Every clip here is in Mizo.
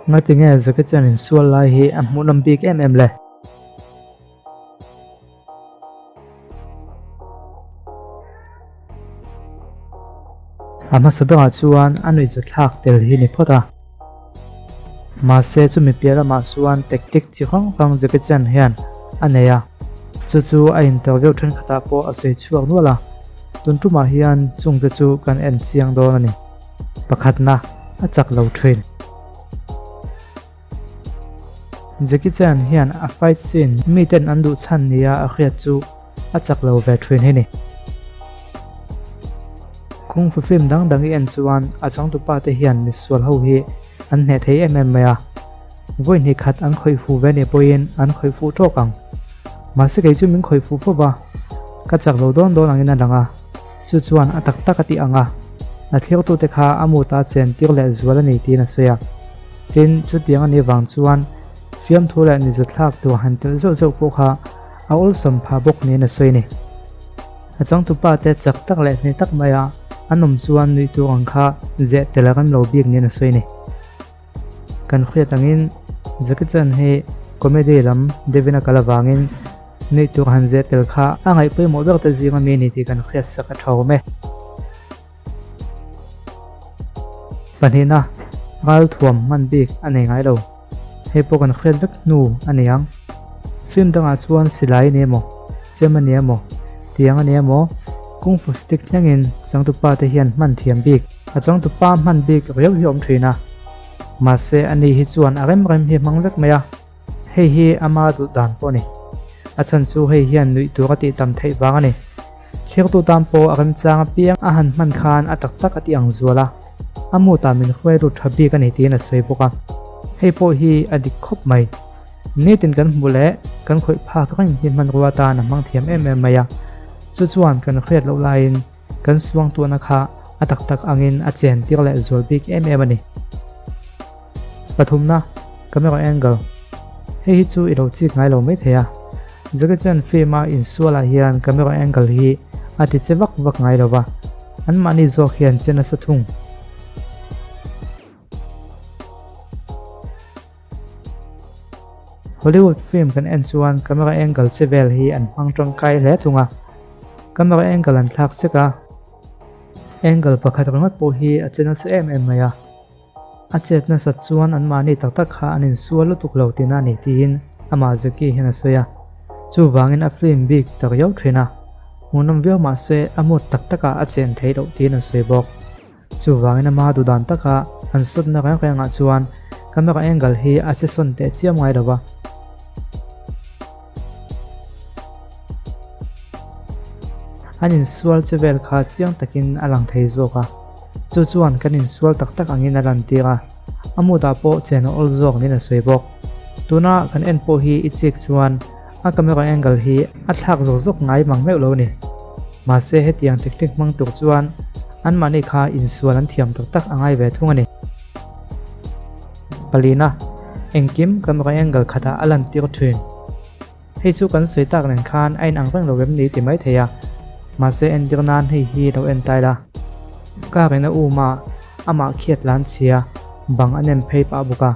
Ngatinge Jackie Chan insual lai hi a hmuhnawm bik em em le? A hmasa berah chuan a nuihzathlak tel hi ni phawt a. Mahse chumi piah lamah chuan tactic chi hrang hrang Jackie Chan hian a nei a, chu chu a interview thenkhatah pawh a sawi chhuak nual a, tun tumah hian chungte chu kan en chiang dawn a ni. Pakhatna a chak lo thin. Jackie Chan hian a fight scene miten an duh chhan nia a hriat chu a chak lo ve thin hi ni. Kung Fu film dang dang i en chuan a changtupa te hian misual ho hi an hneh thei em em mai a. Vawi hnih khat an khawih fu ve nih pawhin an khawih fuh tawk ang. Mahse kei chu min khawih fuh fo va, ka chak lo dawn dawn angin a lang a. Chu chuan a tak tak a tih ang a, a thlirtute kha a mut a chen tir leh zual a ni tiin a sawi a. Tin, chutiang a nih vang chuan fiamthu leh nizathlak tur han telh zeuh zeuh pawh kha a awlsam phah bawk niin a sawi a ni. A changtupa te chak tak leh hneh tak maia an awm chuan nuih tur ang kha zeh tel a rem lo bik niin a sawi a ni. Kan hriat angin Jackie Chan hi comedy lam deuhin a kal avangin nuih tur han zeh tel kha a ngaih pawimawh ber te zinga mi a ni tih kan hriat sak a tha awm e. Pahnihna, ral thuam hman bik a nei ngai lo. Hei pawh kan hriat vek hnu a ni ang. Film dangah chuan silai a ni emaw, chem a ni emaw, tiang a ni emaw, kung fu stick thlengin changtupa te hian hman thiam bik. A changtupa hman bik riau hi a awm thin a, mahse ani hi chuan a rem rem hi a hmang vek mai a, hei hi ama duh dan pawh a ni. A chhan chu hei hian nuih tur a tih tam theih vang a ni. Thlirtu tan pawh a remchang apiang a han hman khan a tak tak a tih ang zual a, a mutah min hruai lut tha bik a ni tiin a sawi bawk a, hei pawh hi a dik khawp mai. Nitin kan hmuh leh kan khawih phak reng hi hmanrua atan a hmang thiam em em mai a, chu chuan kan hriat loh laiin Kan suangtuahna kha a tak tak angin a chen tir leh zual bik em em a ni. Pathumna, Camera angle. Hei hi chu i lo chik ngai lo mai thei a. Jackie Chan film a insualah hian camera angle hi a ti che vak vak ngai lo va, anmahni zawk hian che nasa thung. Hollywood film kan en chuan camera angle che vel hi an hmang tangkai hle thung a, camera angle an thlak sek a, angle pakhat ringawt pawh hi a che nasa em em mai a, a chet nasat chuan anmahni tak tak kha an insual lutuk lo tihna a ni tiin amah Jackie hian a sawi a, chuvangin a film bik ta riau thin a, hmuhnawm viau mahse a mood tak takah a chen theih loh tiin a sawi bawk. Chuvangin ama duhdan taka an sawtna reng rengah chuan camera angle hi a che sawn teh chiam ngai lo va. An insual che vel kha chiang takin a lang thei zawk a, chu chuan kan insual tak tak angin a lantir a, a mood-ah pawh chen a awl zawk niin a sawi bawk. Tuna kan en pawh hi i chik chuan a camera angle hi a thlak zawk zawk ngai mang meuh lo a ni. Mahse hetiang tactic hmang tur chuan anmahni kha insual an thiam tak tak a ngai ve thung a ni. Palina, engkim camera angle khatah a lantir thin. Hei chu kan sawi tak nen khan a inang reng lo em ni ti mai thei a, mahse entir nan hei hi lo en tai la. Car in a um a, amah khiat lan chhia, bang a nem phei pah bawk a,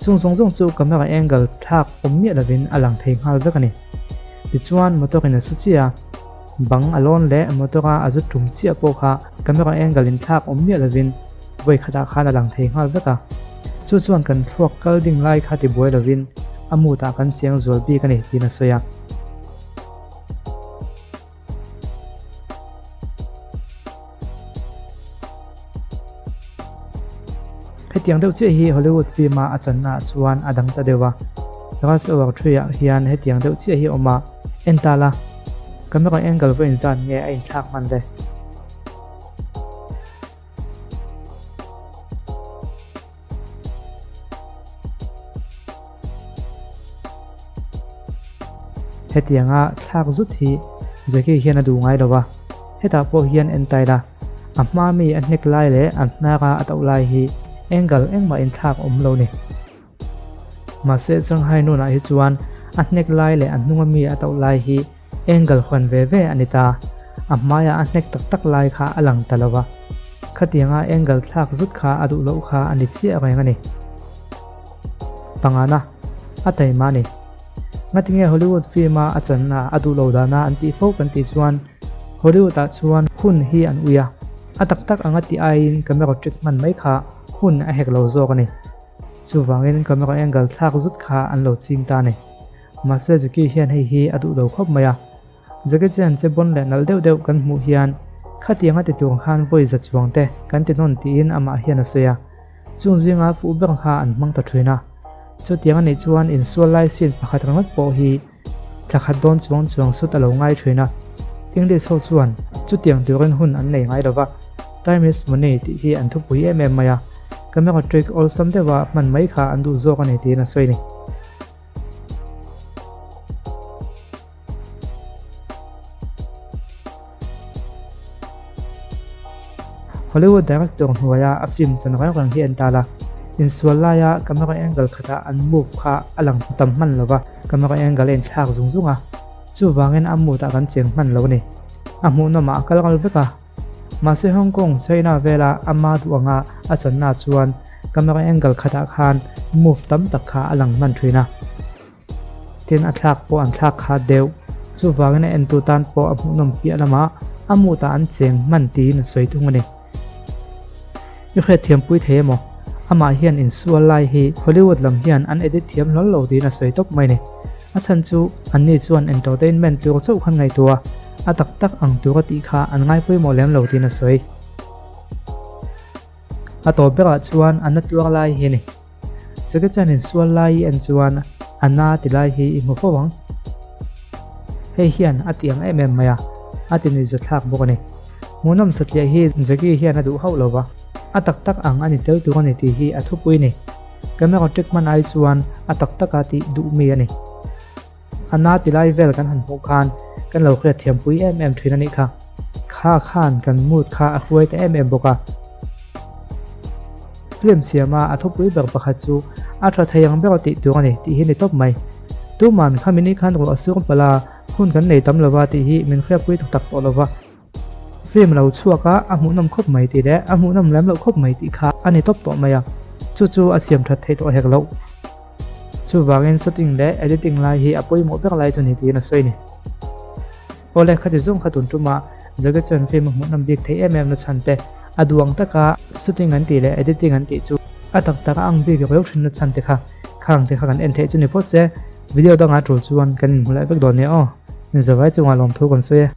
chung zawng zawng chu camera angle thlak awm miah lovin a lang thei nghal vek a ni. Tichuan motor in a su chiah a. Bang a lawn leh motor a a zu tum chiah pawh kha camera angle in thlak awm miah lovin vawi khatah khan a lang thei nghal vek a. Chu chuan kan thluak kal ding lai kha ti buai lovin a mood ah kan chiang zual bik a ni tiin a sawi a. Hetiang deuh chiah hi Hollywood film a a channa ah chuan a dang ta deuh a. Rush Hour 3 ah hian hetiang deuh chiah hi a awm a. En ta la, camera angle vawi inzat nge a inthlak hman le? Hetianga thlak zut hi Jackie hian a duh ngai lo a, hetah pawh hian en tai la, a hma mi a hnek lai leh a hnara a tauh lai hi angle engmah inthlak awm lo ni. Mahse Shanghai nunah hi chuan a hnek lai leh a hnunga mi a tauh lai hi angle huan ve ve a ni ta. A hmaiah a hnek tak tak lai kha a lang ta lo va. Khatianga angle thlak zut kha a duh loh kha a ni chiah reng a ni. Pangana, a taima a ni. Ngatinge Hollywood film a a channa a duh lo dana an tih fo kan tih chuan Hollywood ah chuan hun hi an ui a, a tak tak anga tih aiin camera trick hman mai kha hun a hek lo zawk a ni. Chuvangin camera angle thlak zut kha an lo ching ta a ni. Mahse Jackie hian hei hi a duh lo khawp mai a. Jackie Chan che bawn leh nalh deuh deuh kan hmuh hian khatiang a ti tur khan vawi za chuang te kan ti nawn tiin amah hian a sawi a. Chung zinga fuh ber kha an hmang ta thin a. Chutiang a nih chuan insual lai scene pakhat ringawt pawh hi thla khat dawn chuang chuang sut a lo ngai thin a. English ho chuan chutiang turin hun an nei ngai lova, time is money tih hi an thupui em em mai a, camera trick awlsam deuha hman mai kha an duh zawk a ni tiin a sawi a ni. Hollywood director hnuaia a film chan reng reng hi en ta la. Insual laia camera angle khatah an move kha a lang tam hman lo va, camera angle a inthlak zung zung a, chuvangin a mood ah kan cheng hman lo a ni. A hmuhnawmah a kal ral vek a. Mahse Hong Kong, China vela ama duh anga a channa chuan camera angle khatah khan move tam tak kha a lang hman thin a. Tin a thlak pawh an thlak khat deuh. Chuvangin a entu tan pawh a hmuhnawm piah lamah a mutah an cheng hman tiin a sawi thung a ni. I hriatthiam pui thei emaw? Amah hian insual lai hi Hollywood lam hian an edit thiam hlawl lo tiin a sawi tawp mai a ni. A chhan chu anni chuan entertainment tur chauh khan ngaihtuah a, a tak tak ang tur a tih kha an ngai pawimawh lem lo tiin a sawi. A tawp berah chuan a na tuar lai hi a ni. Jackie Chan insual lai i en chuan a na ti lai hi i hmu fo ang. Hei hian a ti ang em em mai a, a ti nuihza thlak bawk a ni. Hmuhnawm satliah hi Jackie hian a duh hauh lo va, a tak tak ang a ni tel tur a ni tih hi a thupui a ni. Camera trick hman ai chuan a tak taka tih duh mi a ni. A na ti lai vel kan han hmuh khan kan lo hriat thiampui em em thin a nih kha. Kha khan kan mood kha a hruai ta em em bawk a. Film siama a thupui ber pakhat chu a tha thei ang ber a tih tur a ni tih hi ni tawp mai. Tuman khami ni khan ruah a sur palh a, hun kan nei tam lova tih hi min hriatpui tak tak tawh lova. Film lo chhuak a, a hmuhnawm khawp mai tih leh a hmuhnawm lem loh khawp mai tih kha a ni tawp tawh mai a, chu chu a siam that theih tawh hek loh. Chuvangin shooting leh editing lai hi a pawimawh ber lai chu ni tiin a sawi a ni. Awle khati zawng kha tun tumah Jackie Chan film a hmuhnawm bik theih em em na chhan te, a duang taka shooting an tih leh editing an tih chu a tak tak a ang bik reu thin na chhan te kha khang te kha kan en theih chu ni phawt se, video dangah tul chuan kan inhmu leh vek dawn nia aw. Inzavai chungah lawmthu kan sawi e.